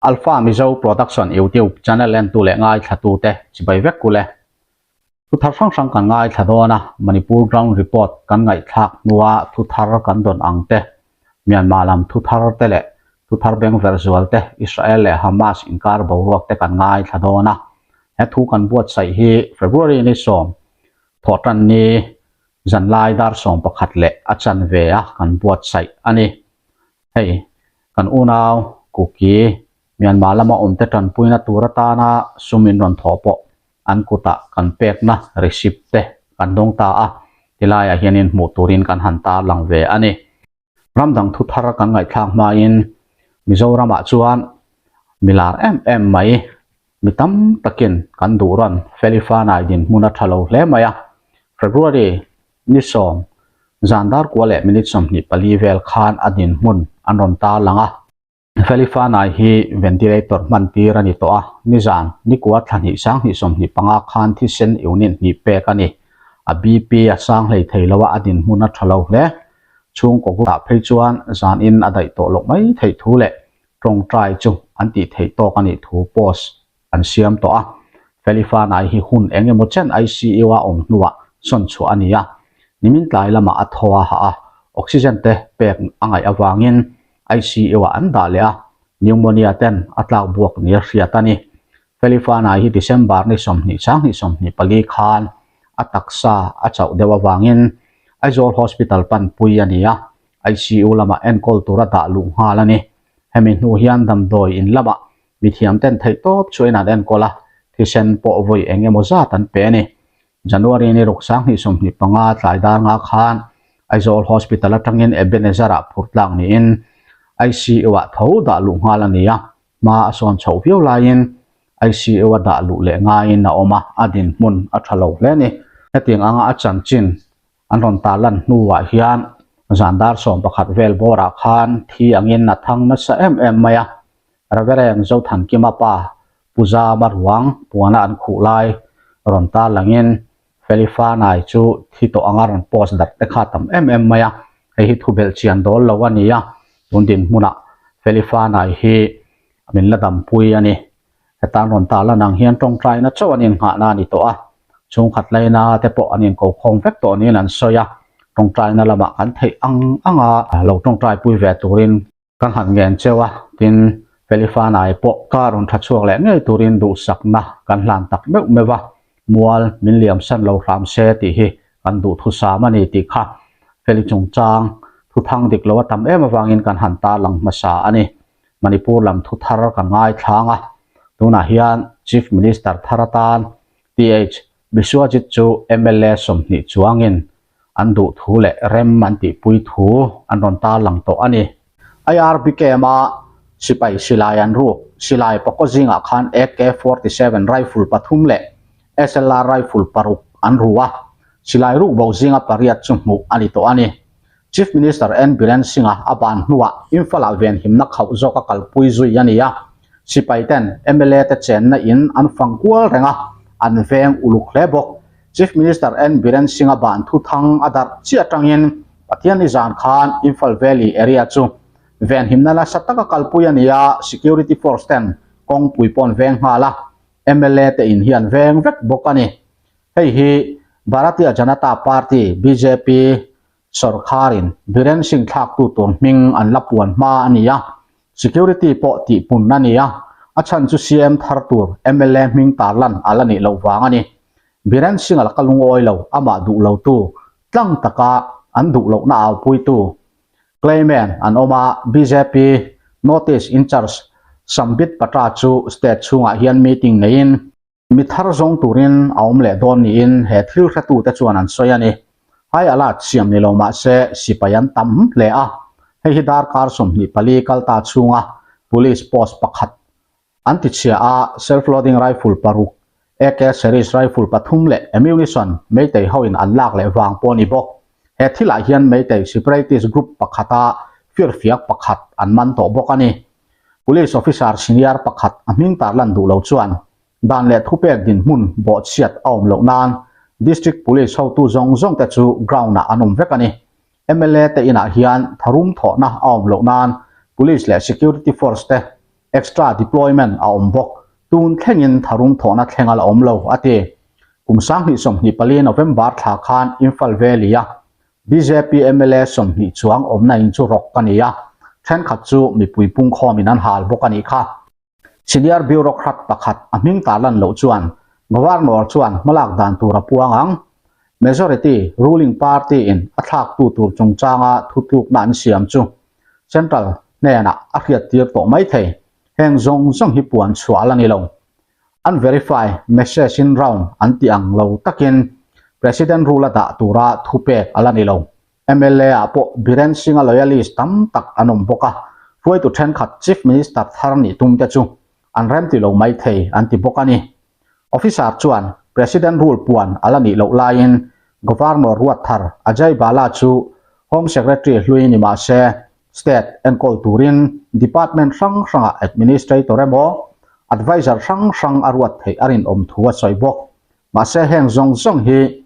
Alpha Mizo Production YouTube channel entu leh ngaithlatute chibai vek kul e. Thu thar hrang hrang kan ngaithla dawn a, Manipur Ground Report kan ngaihthlak hnua thu thar kan dawn ang te, Myanmar lam thu thar te leh thu thar bengverh zual te, Israel leh Hamas inkar boruak te kan ngaithla dawn a. He thu kan buatsaih hi February ni sawm thawhtan ni zanlai dar 11 leh a chanve a kan buatsaih a ni. Hei, kan unau Kuki, Myanmar lama awmte tanpuina tur atana sum in rawn thawh pawh an kutah kan pekna receipt te kan dawng ta a, tilaiah hianin hmuh turin kan han tarlang ve a ni. Ram dang thu thar kan ngaihthlak hmain Mizoramah chuan milar em em mai mi tam takin kan duh rawn Felifanai dinhmun a tha lo hle mai a, February Ni sawm, zan dar kua leh minute 24 vel khan a dinhmun an rawn tarlang a. Felifanai hi ventilator hman tir a ni tawh a, nizan nikua thla hnih sang hnih 25 khan thisen unit hnih pek a ni. A BP a sang hlei thei lo a, a dinhmun a tha lo hle. Chhungkaw group-ah phei chuan zanin a daih tawh loh mai theih thu leh tawngtai chu an tih theih tawk a nih thu post an siam tawh a. Felifanai hi hun eng emaw chen ICU a awm hnuah sawn chhuah a ni a, nimin tlai lamah a thaw a hah a, oxygen te pek a ngaih avangin ICU ah an dah leh a, pneumonia ten a tlak buak nia hriat a ni. Felifanai hi December ni 20 sang hnih 24 khan a taksa a chauh deuh avangin Aizawl Hospital panpui a ni a, ICU lamah enkawl tura dah luh nghal a ni. Hemi hnu hian damdawi in lamah Mithiam ten theih tawp chuan an enkawl a, thisen pawh vawi eng emaw zat an pe a ni. January ni ruk sang hnih 25 tlai dar nga khan Aizawl Hospital atangin Ebenezer-ah phur tlak niin ICU-ah tho dah luh nghal a ni a, hma a sawn chhoh viau laiin ICU-a dah luh leh ngaiin a awm a, a dinhmun a tha lo hle a ni. Hetiang anga a chanchin an rawn tarlan hnuah hian zan dar 11 vel bawrah khan thi angin a thang nasa em em mai a, Reverend Zothankima pa Pu Zama ruang puana an khuh lai rawn tarlangin Felifanai chu thi tawh anga rawn post darh te kha tam em em mai a, hei hi thubelh chian dawl lo a ni a, tun dinhmunah Felifanai hi min la dampui a ni. Hetan rawn tarlan ang hian tawngtaina chauh an innghahna a ni tawh a, chhungkhat laina te pawh an inkokhawm vek tawh niin an sawi a, tawngtaina lamah kan theih ang anga lo tawngtaipui ve turin Kan han ngen cheu a, tin, Felifanai pawh car rawn tha chhuak leh ngei turin duhsakna kan hlan tak meuh meuh a, mual min liam san lo hram se tih hi kan duhthusam a ni tih kha Feli chungchang thuthang dik lo a tam em avangin kan han tarlang hmasa a ni. Manipur lam thu thar kan ngaithlang a, tunah hian Chief Minister thar atan TH Biswajit chu mla 20 chuangin an duh thu leh rem an tihpui thu an rawn tarlang tawh a ni. IRBKM-a sipai silai an ruk silai pakaw zingah khan AK-47 rifle pathum leh SLR rifle paruk an ru a, silai ruk bo zinga pariat chu hmuh a ni tawh a ni. Chief Minister N Biren Singh-a a ban hnuah Imphal-ah venhimna khauh zawk a kalpui zui a ni a, sipai ten mla te chenna in an fang kual reng a, an veng uluk hle bawk. Chief Minister N Biren Singh-a ban thuthang a darh chiah atangin Pathianni zan khan Imphal Valley area chu venhimna nasa taka kalpui a ni a, security force ten kawngpui pawh an veng nghal a, mla te in hi an veng vek bawk a ni. Hei hi Bharatiya Janata Party, bjp, Sawrkharin Biren Singh thlaktu tur hming an la puan hma a ni a, security pawh tihpun a ni a, a chhan chu CM thar tur mla hming tarlan a la nih loh vang a ni. Biren Singh a laka lungawi lo, amah duh lotu, tlang taka an duh lohna aupuitu Clayman an awm a, bjp Notice in-charge Sambit Patra chu state chhungah hian meeting neiin, Mi thar zawng turin a awm leh dawn niin he thil hretute chuan an sawi a ni. High alert siam ni lo mah se sipai an tam hle a, hei hi darkar 24 kal ta chhunga police post pakhat an tichhia a, self-loading rifle paruk, AK series rifle pathum leh ammunition Meitei hoin an lak leh vang pawh a ni bawk. He thilah hian Meitei separatist group pakhata firfiak pakhat an man tawh bawk a ni. Police officer senior pakhat a hming tarlan duh lo chuan dan leh thupek dinhmun bawhchhiat a awm loh nan District Police hotu zawng zawng te chu ground ah an awm vek a ni. Mla te inah hian tharum thawhna a awm loh nan Police leh Security Force te Extra deployment a awm bawk. Tun thlengin tharum thawhna thleng a la awm lo, a ti. Kum 2024 November thla khan Imphal Valley-a bjp mla 20 chuang awmna in chu rawk a ni a, thenkhat chu mipui pungkhawmin an hal bawk a nih kha. Senior bureaucrat pakhat a hming ta lan loh chuan Governor chuan hmalak dan tur a puang ang. Majority ruling party in a thlaktu tur chungchanga thutlukna an siam chu Central hnenah a hriattir tawh mai thei. Heng zawng zawng hi puan chhuah a la ni lo. An verify message in round an tih ang lo takin President rule a dah tura thupek a la ni lo. Mla ah pawh Biren Singh-a loyalist tam tak an awm bawk a, hruaitu thenkhat Chief Minister thar nih tum te chu an remti lo mai thei an ti bawk a ni. Officer chuan President rule puan a la nih loh laiin Governor ruat thar Ajay Bhalla chu Home Secretary hlui ni mah se State enkawl turin department hrang hrangah administrator emaw adviser hrang hrang a ruat theih a rinawm thu a sawi bawk. Mahse heng zawng zawng hi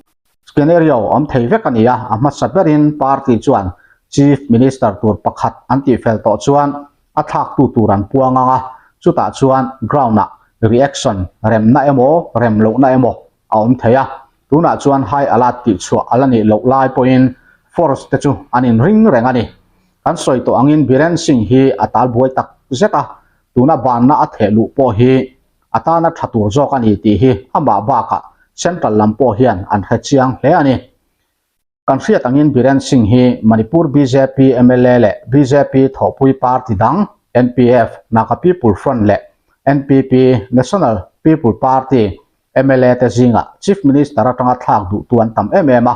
Scenario awm thei vek a ni a, a hmasa berin party chuan Chief Minister tur pakhat an tihfel tawh chuan a thlaktu tur an puang ang a, chutah chuan ground-ah reaction remna emaw rem lohna emaw a awm thei a, tunah chuan high alert tihchhuah a la nih loh lai pawhin force te chu an inring reng a ni. Kan sawi tawh angin Biren Singh hi a talbuai tak zet a, tuna banna a theh luh pawh hi a tana tha tur zawk a ni tih hi amah bakah Central lam pawh hian an hre chiang hle a ni. Kan hriat angin Biren Singh hi Manipur bjp mla leh bjp thawhpui party dang NPF, Naga People Front leh NPP, National People Party, mla te zingah Chief Minister atanga thlak duhtu an tam em em a.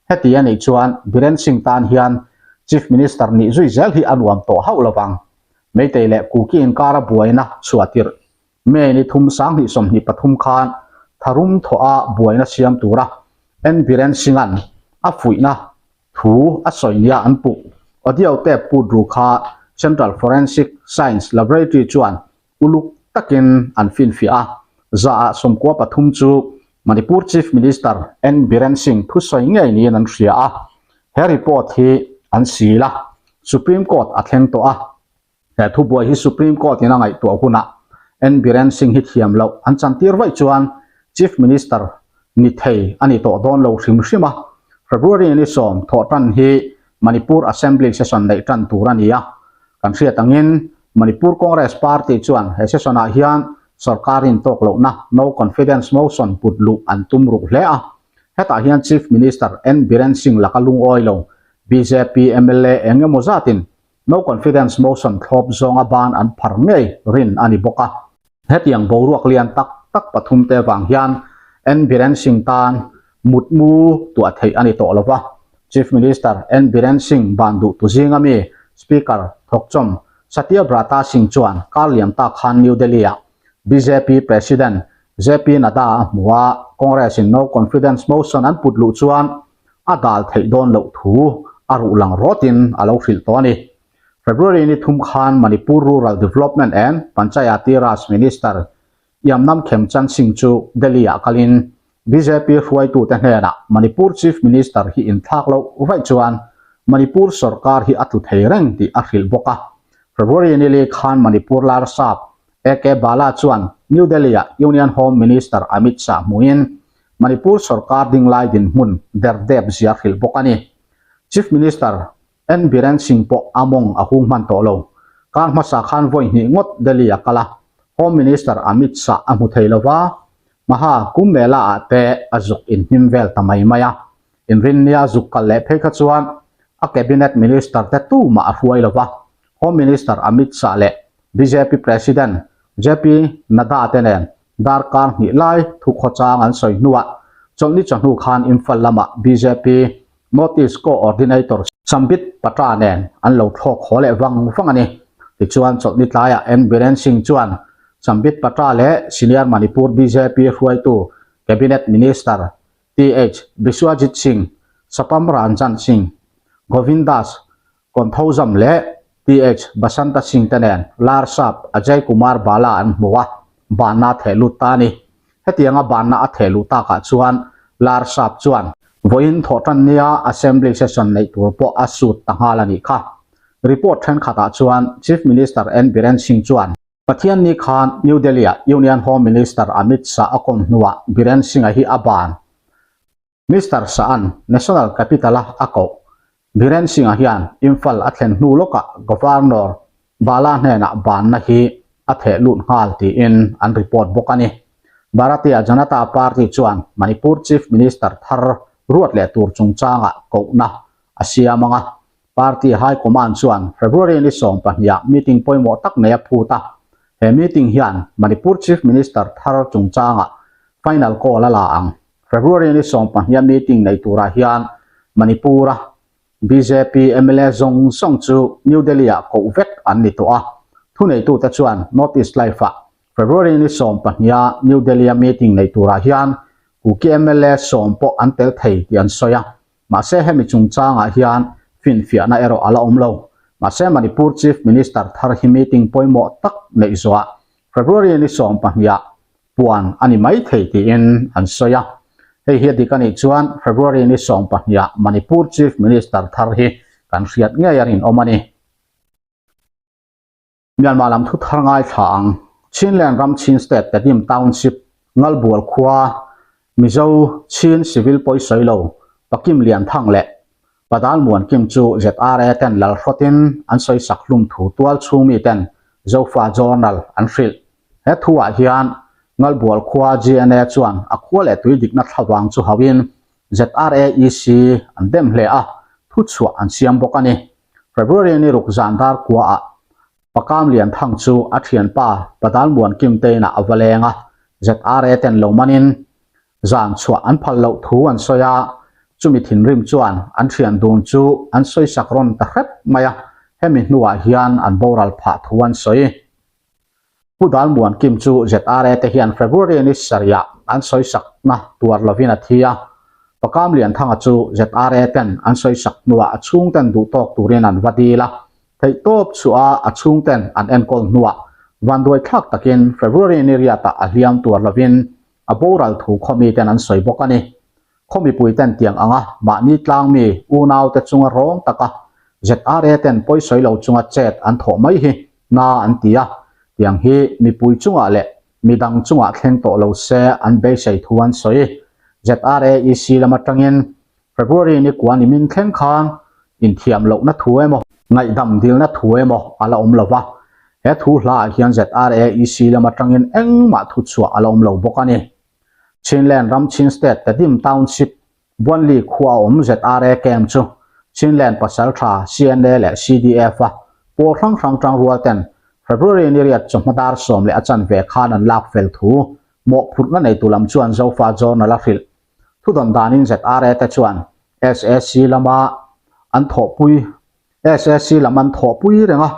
Heti a nih chuan Biren Singh tan hian Chief Minister nih zui zel hi a nuam tawh hauh lovang. Meitei leh Kuki inkara buaina chhuah tirh May ni thum 2023 khan tharum thawha buaina siam tura N Biren Singh-a'n a fuihna thu a sawi nia an puh. Audio tape put ru kha Central Forensic Science Laboratory chuan uluk takin an finfiah a, zaah 13 chu Manipur Chief Minister N Biren Singh thusawi ngei niin an hria a, he report hi an sil a, Supreme Court a thleng tawh a. He thubuai hi Supreme Court in a ngaihtuah hunah N Biren Singh hi thiam loh an chantir vaih chuan Chief Minister ni thei a ni tawh dawn lo hrim hrim a. February ni sawm thawh tan hi Manipur Assembly session neih tan tur a ni a. Kan hriat angin Manipur Congress Party chuan he session ah hian sorkar in tawk lohna No Confidence Motion put luh an tum ruh hle a. Hetah hian Chief Minister N Biren Singh laka lungawi lo bjp mla eng emaw zatin No confidence motion thlawp zawnga ban an phar ngei rin a ni bawk a. Hetiang boruak lian tak tak pathum te vang hian N Biren Singh tan mutmu tuah theih a ni tawh lo va. Chief Minister N Biren Singh ban duh tu zinga mi Speaker thawkchawm Satya Brata Singh chuan kar liam tak khan New Delhi-ah bjp President JP Nadda a hmu a, Congress in no confidence motion an put luh chuan a dal theih dawn loh thu a ruh lang rawtin a lo hrilh tawh a ni. February ni thum khan Manipur Rural Development and Panchayati Raj Minister Yamnam Khemchand Singh chu Delhi-ah kalin bjp hruaitute hnenah Manipur Chief Minister hi inthlak loh vaih chuan Manipur sorkar hi a tlu thei reng tih a hrilh bawk a. February ni li khan Manipur Larsap AK Bala chuan New Delhi-ah Union Home Minister Amit Shah hmuhin Manipur sorkar dinglai dinhmun derdep zia hrilh bawk a ni. Chief Minister N Biren Singh pawh a mawng a hung hman tawh lo. Kar hmasa khan vawi hnih ngawt Delhi a kal a, Home Minister Amit Shah a hmu thei lova, Maha Kumbh Mela ah te a zuk inhnim vel ta mai mai a. Inrinnia zuk kal leh phei kha chuan a Cabinet Minister te tumah a hruai lova, Home Minister Amit Shah leh bjp President JP Nadda te nen Darkar hnih lai thukhawchang an sawi hnuah chawlhni chawhnu khan Imphal lamah bjp North East Co-ordinator Sambit Patra nen an lo thlawk haw leh vang vang a ni. Tichuan chawlhni tlaiah N Biren Singh chuan Sambit Patra leh Senior Manipur bjp hruaitu Cabinet Minister TH Biswajit Singh, Sapam Ranjan Singh, Govind Das Konthouzam leh TH Basanta Singh te nen Larsap Ajay Kumar Bala an hmu a, banna a theh lut ta a ni. Hetianga banna a theh luh takah chuan Larsap chuan vawiin thawhtan nia Assembly session neih tur pawh a sut ta nghal a nih kha. Report thenkhatah chuan Chief Minister N Biren Singh chuan. Pathianni khan New Delhi-ah Union Home Minister Amit Shah a kawm hnuah Biren Singh-a hi a ban. Mister Shah-a'n National Capital-a a koh. Biren Singh-a hian Imphal a thlen hnu lawkah Governor Bala hnenah banna hi a theh lut nghal tiin an report bawk a ni. Bharatiya Janata Party chuan Manipur Chief Minister thar ruat leh tur chungchangah kohna a siam ang a. Party High Command chuan February ni 12 ah meeting pawimawh tak nei a phut a. He meeting hian Manipur Chief Minister thar chungchangah final call a la ang. February ni 12 a meeting nei turah hian Manipur-a bjp mla zawng zawng chu New Delhi-ah koh vek an ni tawh a. Thuneitute chuan North East Life-ah February ni 12 a New Delhi-a meeting nei turah hian Kuki mla sawm pawh an tel thei tih an sawi a. Mahse hemi chungchangah hian finfiahna erawh a la awm lo. Mahse Manipur Chief Minister thar hi meeting pawimawh tak neih zawhah February ni 12 ah puan a ni mai thei tiin an sawi a. Hei hi a dik a nih chuan February ni 12 ah Manipur Chief Minister thar hi kan hriat ngei a rinawm a ni. Myanmar lam thu thar ngaithla ang. Chinland ram Chin State Tedim Township Ngalbual khua Mizo Chin Civil pawisawi lo Pakim Lianthang leh Padal Muankim chu ZRA ten lalhrawtin an sawisak hlum thu tual chhung mi ten Zofa Journal an hrilh. He thu ah hian Ngalbual khua GNA chuan a khua leh tui dikna thlavang chu hauhin ZRA EC an dem hle a, thuchhuah an siam bawk a ni. February ni ruk zan dar kuaah Pakam Lianthang chu a thianpa Padal Muankim te inah a va leng a, ZRA ten lo manin zan chhuah an phal loh thu an sawi a, chumi thinrim chuan an thian dun chu an sawisak rawn ta hrep mai a, hemi hnuah hian an boral phah thu an sawi. Pu Dal Muankim chu ZRA te hian February ni sarihah an sawisakna tuar lovin a thi a. Pakam Lianthanga chu ZRA ten an sawisak hnuah a chhungten duhtawk turin an va dil a. Theihtawp chhuah a chhungten an enkawl hnuah vanduaithlak takin February ni riatah a hliam tuar lovin a boral thu khawmi ten an sawi bawk a ni. Khaw mipui ten tiang anga mahni tlangmi unaute chunga rawng taka ZRA ten pawisawi lo chunga chet an thawh mai hi na an ti a, tiang hi mipui chungah leh midang chungah thleng tawh lo se an beisei thu an sawi. ZRA EC lam atangin February ni kua ni min thleng khan inthiam lohna thu emaw, ngaihdam dilna thu emaw a la awm lo va, he thu hlaah hian ZRA EC lam atangin engmah thuchhuah a la awm lo bawk a ni. Chinland ram Chin State Tedim Township Buanli khua a awm ZRA camp chu Chinland pasaltha CNA leh CDF a pawl hrang hrang tangrual ten February ni riat chawhma dar 10 leh a chanve khan an lak fel thu mawhphurhna neitu lam chuan Zofa Journal a hrilh. Thudawn danin ZRA te chuan SAC lama an thawhpui SAC lam an thawhpui reng a,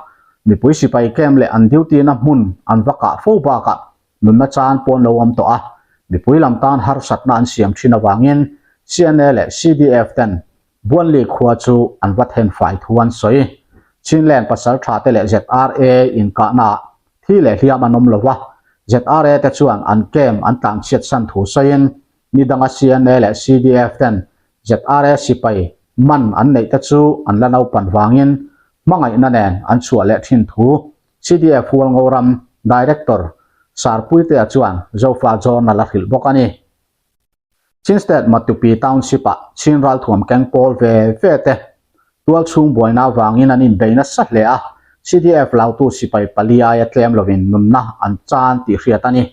mipui sipai camp leh an duty na hmun an va kah fo bakah Nunna chan pawn lo awm tawh a, mipui lam tan harsatna an siam thin avangin CNA leh CDF ten Buanli khua chu an va then fai thu an sawi. Chinland pasaltha te leh ZRA inkahnaah thi leh hliam an awm lo va, ZRA te chuan an camp an tlanchhiat san thu sawiin ni danga CNA leh CDF ten ZRA sipai man an neih te chu an la naupan vangin hmangaihna nen an chhuah leh thin thu CDF Hualngo ram Director Sarpuitea chuan Zofa Journal a hrilh bawk a ni. Chin State Matupi Township-ah Chin ralthuam keng pawl ve ve te tualchhung buaina avangin an inbei nasa hle a, CDF lautu sipai pali aia tlem lovin nunna an chan tih hriat a ni.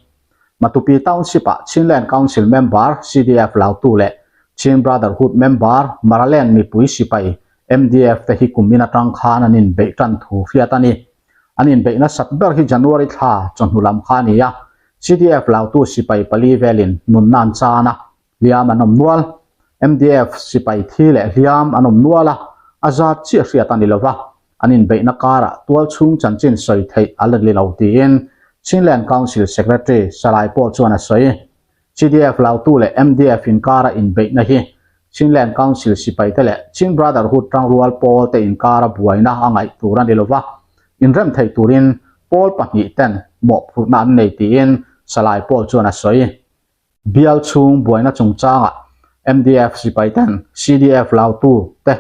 Matupi Township-ah Chinland Council member CDF lautu leh Chin Brotherhood member Maraland mipui sipai MDF te hi kum in atang khan an inbeih tan thu hriat a ni. An inbeih nasat ber hi January thla chawhnu lam kha a ni a, CDF lautu sipai pali velin nunna an chan a, hliam an awm nual. MDF sipai thi leh hliam an awm nual a, a zat chiah hriat a ni lova, an inbeihna karah tual chhung chanchin sawi theih a la ni lo tiin Chinland Council Secretary Salai pawh chuan a sawi. CDF lautu leh MDF inkara inbeihna hi Chinland Council sipaite leh Chin Brotherhood tangrual pawl te inkara buaina a ngaih tur a ni lova, inrem thei turin pawl pahnih ten mawhphurhna an nei tiin Salai Pawl chuan a sawi. Bial chhung buaina chungchangah MDF sipaiten CDF lautu te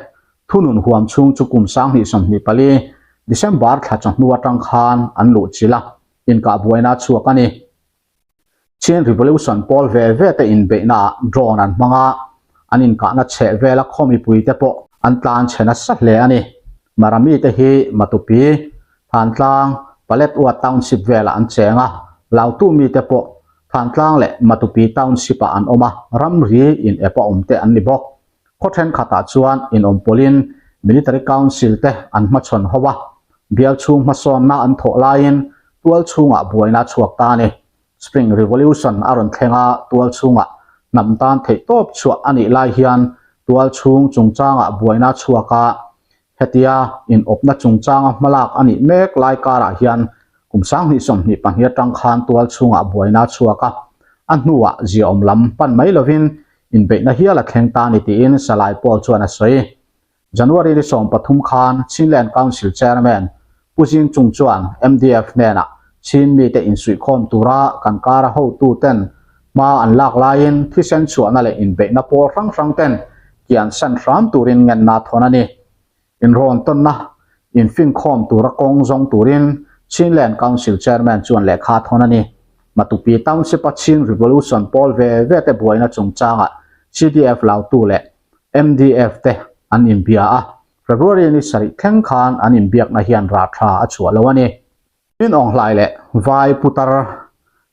thunun huam chhung chu kum 2024 December thla chawhnu atang khan an luhchilh a. inkah buaina a chhuak a ni. Chin Revolution pawl ve ve te inbeihnaah drone an hmang a, an inkahna chheh vela khaw mipuite pawh an tlan chhe nasa hle a ni. Mara mite hi Matupi, Thantlang, Paletwa Township velah an cheng a, Lautu mite pawh Thantlang leh Matupi Township-ah an awm a, ramri in ep a awm te an ni bawk. Khaw thenkhatah chuan inawmpawlin Military Council te an hmachhawn ho a, bial chhung hmasawnna an thawh laiin tual chhungah buaina a chhuak ta a ni. Spring Revolution a rawn thleng a, tual chhungah hnam tan theihtawp chhuah a nih lai hian tual chhung chungchangah buaina a chhuak a, Hetia inawpna chungchanga hmalak a nih mek lai karah hian kum 2022 atang khan tual chhungah buaina a chhuak a, a hnuah ziaawm lam pan mai lovin inbeihna hial a thleng ta a ni tiin Salai Paul chuan a sawi. January ni 13 khan Chinland Council Chairman Pu Zing Chung chuan MDF hnenah Chin mite insuihkhawm tura kan kara hotuten hma an lak laiin thisen chhuahna leh inbeihna pawl hrang hrang ten kian san hram turin ngenna thawn a ni. Inrawn tawnna infinkhawm tura kawng zawng turin Chinland Council Chairman chuan lehkha thawn a ni. Matupi Township-a Chin Revolution pawl ve ve te buaina chungchangah CDF Lautu leh MDF te an inbia a, February ni sarih thleng khan an inbiakna hian rah tha a chhuah lo a ni. Min Aung Hlaing leh Vai Putar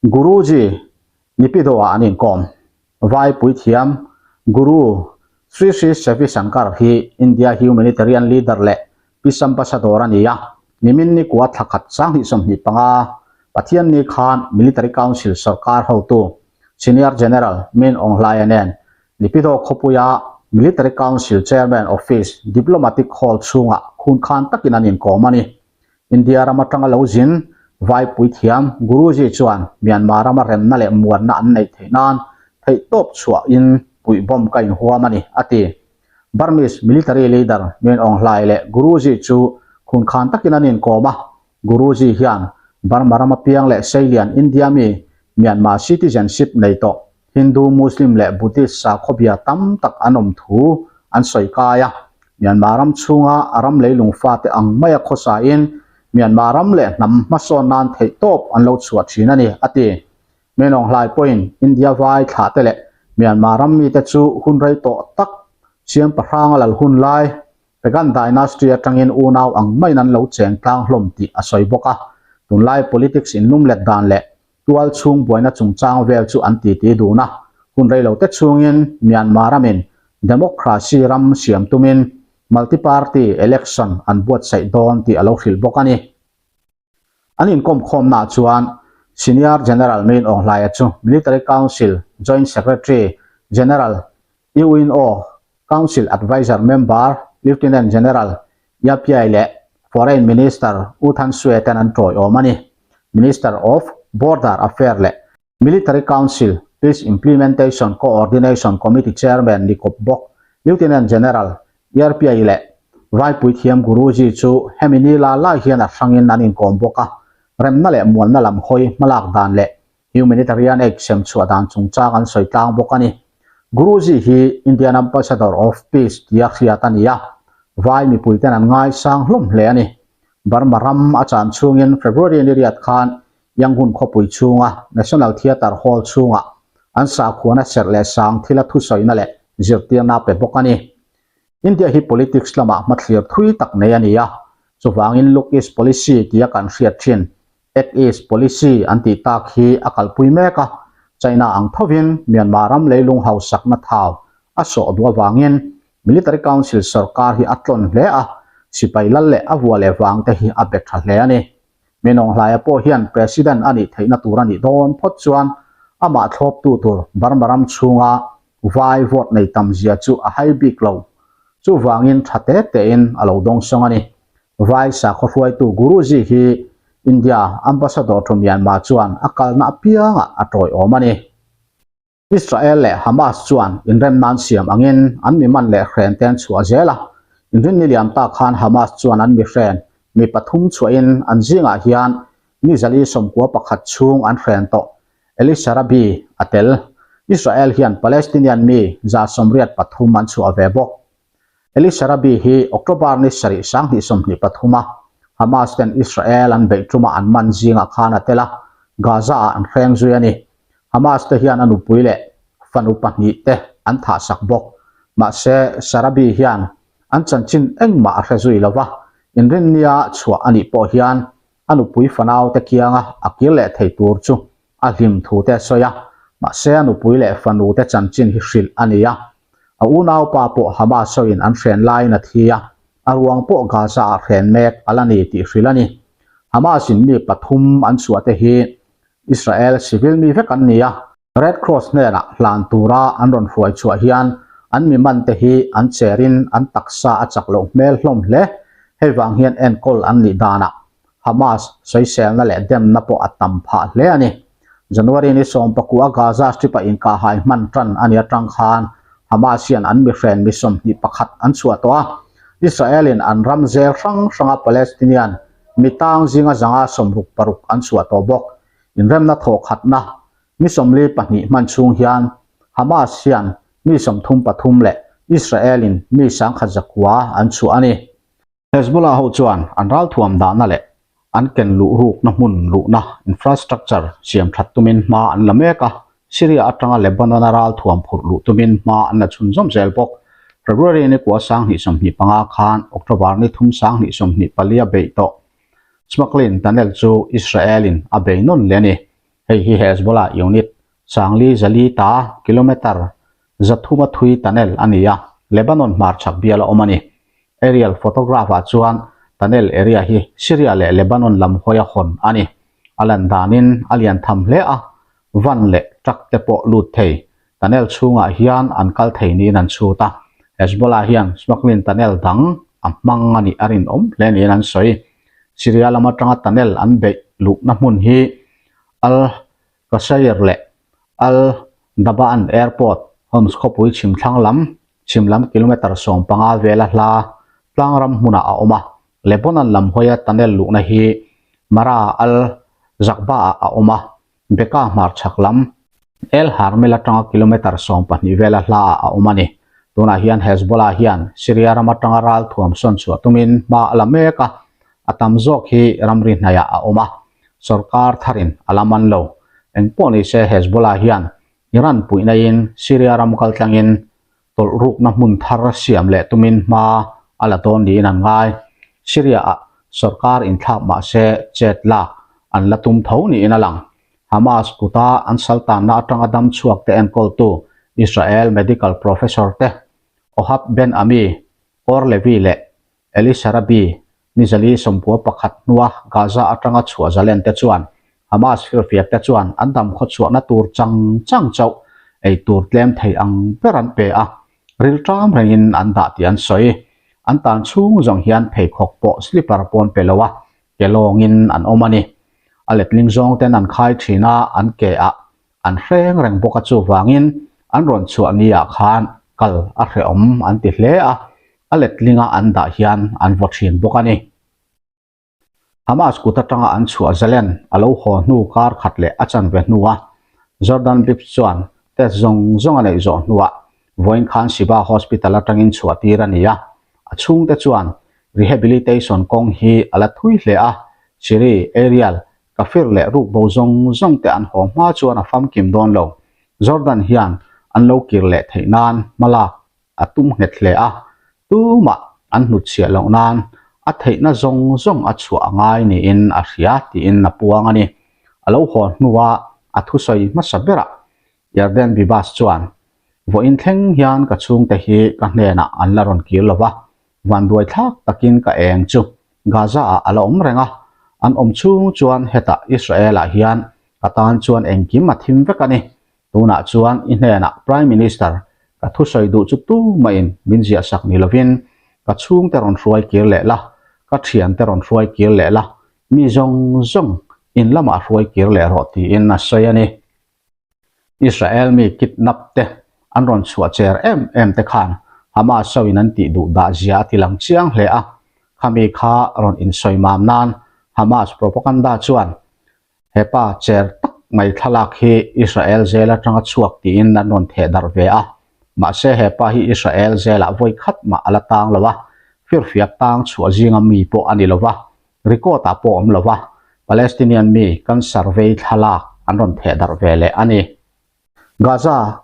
Guruji Nipidawah an inkawm. Vai puithiam Guru Sri Sri Sevi Shankar hi India Humanitarian Leader leh Peace Ambassador a ni a, nimin nikua thla khat 2025 Pathianni khan Military Council sorkar hotu Senior General Min Aung Hlaing nen Nipidaw khawpuia Military Council Chairman Office Diplomatic Hall chhungah khunkhan takin an inkawm a ni. India ram atanga lo zin vai puithiam Guruji chuan Myanmar rama remna leh muanna an neih theih nan theihtawp chhuahin puihbawm ka inhuam a ni, a ti. Burmese military leader Min Aung Hlaing leh Guruji chu khunkhan takin an inkawm a, Guruji hian Burma rama piang leh seilian India mi Myanmar citizenship nei tawh Hindu, Muslim leh Buddhist sakhawbia tam tak an awm thu an sawi kai a. Myanmar ram chhunga a ram leilung fate ang maia khawsain Myanmar ram leh hnam hmasawn nan theihtawp an lo chhuah thin a ni, a ti. Min Aung Hlaing pawhin India vai thlahte leh Myanmar ram mite chu hun rei tawh tak siam pahranga lal hun lai Pagan Dynasty atangin unau ang maiin an lo cheng tlang hlawm tih a sawi bawk a. Tunlai politics inlumlet dan leh Tual chhung buaina chungchang vel chu an titi dun a, hun reilote chhungin Myanmar ramin democracy ram siam tumin multi-party election an buatsaih dawn tih a lo hrilh bawk a ni. An inkawmkhawmnaah chuan Senior General Min Aung Hlaia chu Military Council Joint Secretary General UNO Council Adviser Member Lieutenant General Ya Pyay leh Foreign Minister U Than Swe ten an tawiawm a ni. Minister of Border Affair leh Military Council Peace Implementation Coordination Committee Chairman ni kawp bawk Lieutenant General Yar Pyay leh Vaipuithiam Guruji chu hemi ni la lai hian a hrangin an inkawm bawk a, remna leh muanna lam hawi hmalak dan leh Humanitarian aid sem chhuah dan chungchang an sawi tlang bawk a ni. Guruji hi Indian Ambassador of Peace tia hriat a ni a, vai mipuiten an ngaisang hlawm hle a ni. Burma ram a chan chhungin February ni riat khan Yangon khawpui chhunga National Theatre Hall chhungah an sakhuana serh leh sang thila thusawina leh zirtirna a pe bawk a ni. India hi politics lamah hmathlir thui tak nei a ni a, chuvangin Look East Policy tia kan hriat thin Act East Policy an tih tak hi a kalpui mek a, China ang thovin Myanmar ram leilung hausakna thau a sawh duh avangin Military Council sorkar hi a tlawn hle a, sipai lal leh a vua leh vang te hi a bet tha hle a ni. Min Aung Hlaia pawh hian President a nih theihna tur a nih dawn phawt chuan amah thlawptu tur Burma ram chhunga vai vote nei tam zia chu a hai bik lo. Chuvangin tha te tein a lo dawngsawng a ni. Vai sakhaw hruaitu Guruji hi India Ambassador to Myanmar chuan a kalna apiangah a tawiawm a ni. Israel leh Hamas chuan inremna an siam angin an mi man leh hren te an chhuah zel a. Inrinni liam ta khan Hamas chuan an mi hren mi pathum chhuahin an zingah hian ni zali 11 chhung an hren tawh Elisa Rabi a tel. Israel hian Palestinian mi 183 an chhuah ve bawk. Elisa Rabi hi October ni sarih 2023 a. Hamas ten Israel an beih ṭuma an man zingah khan a tel a, Gaza-ah an hreng zui a ni. Hamas te hian a nupui leh fanu pahnihte an thahsak bawk. Mahse, Sharabi hian an chanchin engmah a hre zui lo va, inrinnia chhuah a nih pawh hian a nupui fanaute kianga a kir leh thei tur chu a hlim thu te a sawi a, mahse a nupui leh fanu te chanchin hi hrilh a ni a. A unaupa pawh Hamas hoin an hren laiin a thi a, a ruang pawh Gaza ah hren mek a la ni tih hrilh a ni. Hamas in mi pathum an chhuah te hi Israel civil mi vek an ni a, Red Cross hnenah hlan tura an rawn hruai chhuah hian an mi man te hi an cherin an taksa a chak loh hmel hlawm hle. Hei vang hian enkawl an nih danah Hamas sawiselna leh demna pawh a tam phah hle a ni. January ni sawmpakua Gaza Strip-a inkahhai hman tan a ni atang khan Hamas hian an mihren mi 21 an chhuah tawh a. Israel-in an ram zel hrang hranga Palestinian mi tang zinga zanga 66 an chhuah tawh bawk. Inremna thawhkhatna ni 42 hman chhung hian Hamas hian mi 33 leh Israel-in mi 1009 an chhuah a ni. Hezbollah ho chuan an ralthuam dahna leh an ken luh rukna hmun luhna, infrastructure, siam that tumin hma an la mek a, Syria atanga Lebanon-a ralthuam phurh luh tumin hma an la chhunzawm zel bawk. February ni kua 2025 khan October ni thum 2024 a beih tawh. Smuggling tunnel chu Israel-in a bei nawn leh a ni. Hei hi Hezbollah unit sangli zali ta kilometre 300 a thui tunnel a ni a, Lebanon hmarchhak bial a awm a ni. Aerial photograph-ah chuan tunnel area hi Syria leh Lebanon lam hawia hawn a ni. A lan danin a lian tham hle a, van leh truck te pawh lut thei. Tunnel chhungah hian an kal thei niin an chhut a, Hezbollah hian smuggling tunnel dang a hmang a nih a rinawm hle niin an sawi. Syria lam atanga tunnel an beih luhna hmun hi Al Qusayr leh Al Dabaan Airport, Homs khawpui chhim thlang lam, chhim lam kilometre 15 vela hla tlangram hmunah a awm a. Lebanon lam hawia tunnel luhna hi Mara Al Zakba-ah a awm a, Bekaa hmarchhak lam El Harmel atanga kilometre 12 vela hlaah a awm a ni. Tunah hian Hezbollah hian Syria ram atanga ralthuam sawn chhuah tumin hma a la mek a, a tam zawk hi ramri hnaiah a awm a. Sorkar tharin a la man lo. Engpawh ni se Hezbollah hian Iran puihnain Syria ram kaltlangin tawlh rukna hmun thar siam leh tumin hma a la dawn niin an ngai. Syria-ah sorkar inthlak mah se chet lak an la tum tho niin a lang. Hamas kuta an saltanna atanga dam chhuak te enkawltu Israel medical professor te Ohad Ben Ami, Or Levy leh Eli Sharabi, ni zali 91 hnua Gaza atanga chhuah zalen te chuan Hamas firfiak te chuan an dam khawchhuahna tur chang chang chauh ei tur tlem thei ang ber an pe a, rilṭam rengin an dah tih an sawi. An tan chhung zawng hian pheikhawk pawh slipper pawn pe lo a, ke lawngin an awm a ni. A letling zawng ten an khai thin a, an ke ah an hreng reng bawk a chuvangin an rawn chhuah ni ah khan kal a hrehawm an ti hle a, a letlinga an dah hian an vaw thin bawk a ni. Hamas kut atanga an chhuah zalen a lo haw hnu kar khat leh a chanve hnua Jordan Bibbs chuan test zawng zawng a neih zawh hnuah vawiin khan Shiba Hospital atangin chhuah tir a ni a, a chhungte chuan rehabilitation kawng hi a la thui hle a, Shiri, Ariel, Kafir leh rukbo zawng zawng te an haw hma chuan a famkim dawn lo. Jordan hian an lo kir leh theih nan hmalak a tum nghet hle a, tumah an hnutchhiah loh nan a theihna zawng zawng a chhuah a ngai niin a hria tiin a puang a ni. A lo haw hnua a thusawi hmasa berah Yarden Bibas chuan, Vawiin thleng hian ka chhungte hi ka hnenah an la rawn kir lo va, vanduai thlak takin ka eng chu Gaza-ah a la awm reng a, an awm chhung chuan hetah Israel-ah hian ka tan chuan engkim a thim vek a ni. Tunah chuan i hnenah Prime Minister ka thusawi duh chu tumahin min ziahsak ni lovin ka chhungte rawn hruai kir leh la, ka thiante rawn hruai kir leh la, mi zawng zawng in lamah hruai kir leh rawh tiin a sawi a ni. Israel mi kidnap te an rawn chhuah cher em em te khan Hamas ho in an tih duh dah zia a ti lang chiang hle a, khami kha rawn insawi mam nan Hamas propaganda chuan hepa cher tak mai thlalak hi Israel zel atanga chhuak tiin an rawn theh darh ve a, mahse hepa hi Israel zelah vawi khat mah a la tang lo a, firfiak tang chhuah zinga mi pawh a ni lo va. Record ah pawh awm lova Palestinian mi cancer vei thlalak an rawn theh darh ve leh a ni. Gaza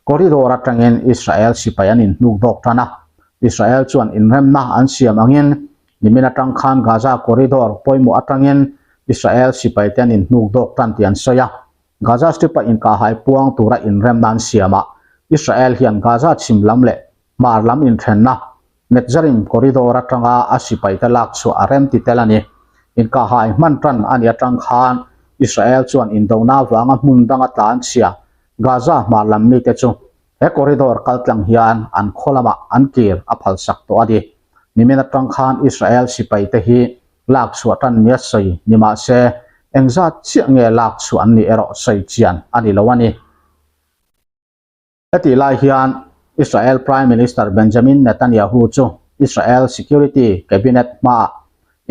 corridor atangin Israel sipai an inhnuk dawk tan a, Israel chuan inremna an siam angin nimin atang khan Gaza corridor pawimawh atangin Israel sipaite an inhnuk dawk tan tih an sawi a. Gaza Strip-a inkahhai puang tura inremna an siamah Israel hian Gaza chhim lam leh hmar lam inthenna Netzarim corridor atanga a sipaite lak chhuah a rem ti tel a ni. Inkahhai hman tan a nih atang khan Israel chuan indona avanga hmun danga tlan chhia Gaza hmar lam mite chu he corridor kaltlang hian an khaw lamah an kir a phalsak tawh a ni. Nimin atang khan Israel sipaite hi lak chhuah tan nia sawi ni mah se engzat chiah nge lak chhuah an nih erawh sawi chian a ni lo a ni. Hetih lai hian Israel Prime Minister Benjamin Netanyahu chu Israel Security Cabinet hmaah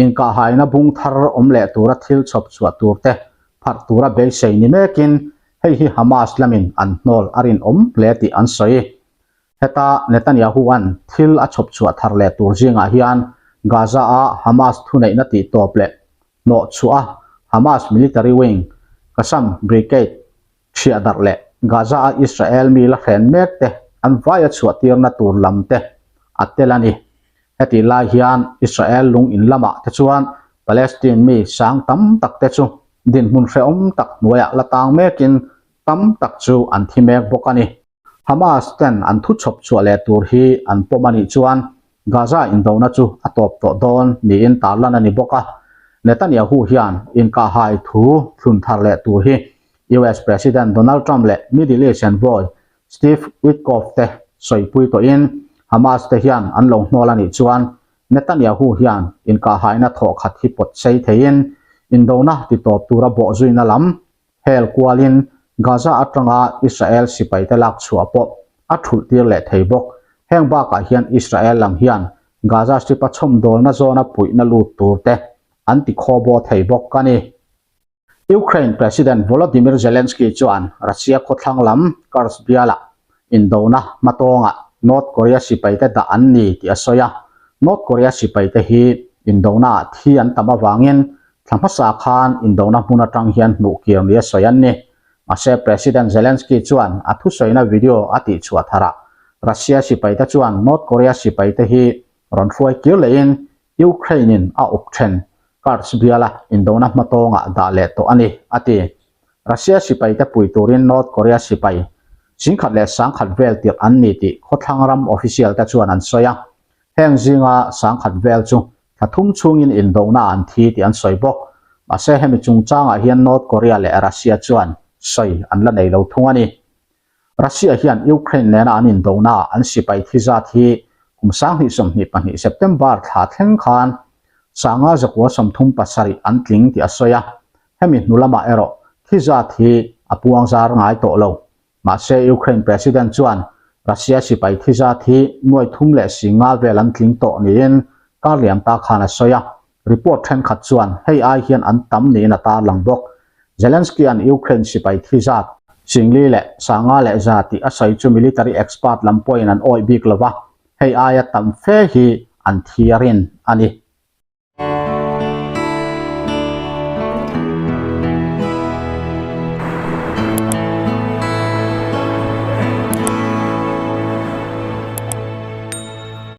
inkahhaina bung thar awm leh tura thil chhawp chhuah turte pharh tura beisei ni mekin hei hi Hamas lamin an hnawl a rinawm hle tih an sawi. Heta Netanyahu-a'n thil a chhawp chhuah thar leh tur zingah hian Gaza-a Hamas thuneihna tihtawp leh hnawh chhuah a Hamas military wing Qassam Brigade Chhiah darh leh Gaza-a Israel mi la hren mek te an vaia chhuah tirna tur lam te a tel a ni. Hetih lai hian Israel lung in lamah te chuan Palestine mi sang tam tak te chu dinhmun hrehawm tak hnuaiah la tang mekin tam tak chu an thi mek bawk a ni. Hamas ten an thu chhawp chhuah leh tur hi an pawm a nih chuan Gaza indona chu a tawp tawh dawn niin tarlan a ni bawk a. Netanyahu hian inkahhai thu thlun thar leh tur hi US President Donald Trump leh Middle East envoy Steve Witkoff te sawipui tawhin Hamas te hian an lo hnawl a nih chuan Netanyahu hian inkahhaina thawhkhat hi pawt sei theiin indona titawp tura bawhzuina lam Hel kualin Gaza atanga Israel sipaite lak chhuah pawh a thulh tir leh thei bawk. Heng bakah hian Israel lam hian Gaza Strip-a chhawmdawlna zawna puihna lut turte an ti khawbaw thei bawk a ni. Ukraine President Volodymyr Zelensky chuan Russia khawthlang lam Kursk bialah indona hmatawngah North Korea sipaite dah an ni tih a sawi a. North Korea sipaite hi indonaah thi an tam avangin Thla hmasa khan indona hmun atang hian hmuh kir ni a sawi an ni. Mahse President Zelensky chuan a thusawina video a tihchhuah tharah Russia sipaite chuan North Korea sipaite hi rawn hruai kir lehin Ukraine-in a awp then Kursk biala indona hmatawngah dah leh tawh a ni, a ti. Russia sipaite pui turin North Korea sipai singkhat leh sangkhat vel tirh an ni tih khawthlang ram official te chuan an sawi a. Heng zinga sangkhat vel chu thla thum chhungin indona an thi tih an sawi bawk. Mahse hemi chungchangah hian North Korea leh Russia chuan sawi an la nei lo thung a ni. Russia hian Ukraine nena an indonaah an sipai thi zat hi kum 2022 September thla thleng khan sanga zakua 37 an tling tih a sawi a, hemi hnu lamah erawh thi zat hi a puang zar ngai tawh lo. Mahse Ukraine President chuan Russia sipai thi zat hi nuai thum leh si nga vel an tling tawh niin kar liam ta khan a sawi a, report thenkhat chuan hei ai hian an tam niin a tarlang bawk. Zelensky-a'n Ukraine sipai thi zat singli leh sanga leh za tih a sawi chu military expert lam pawhin an awih bik lo va, hei aia tam fe hi an thi a rin a ni.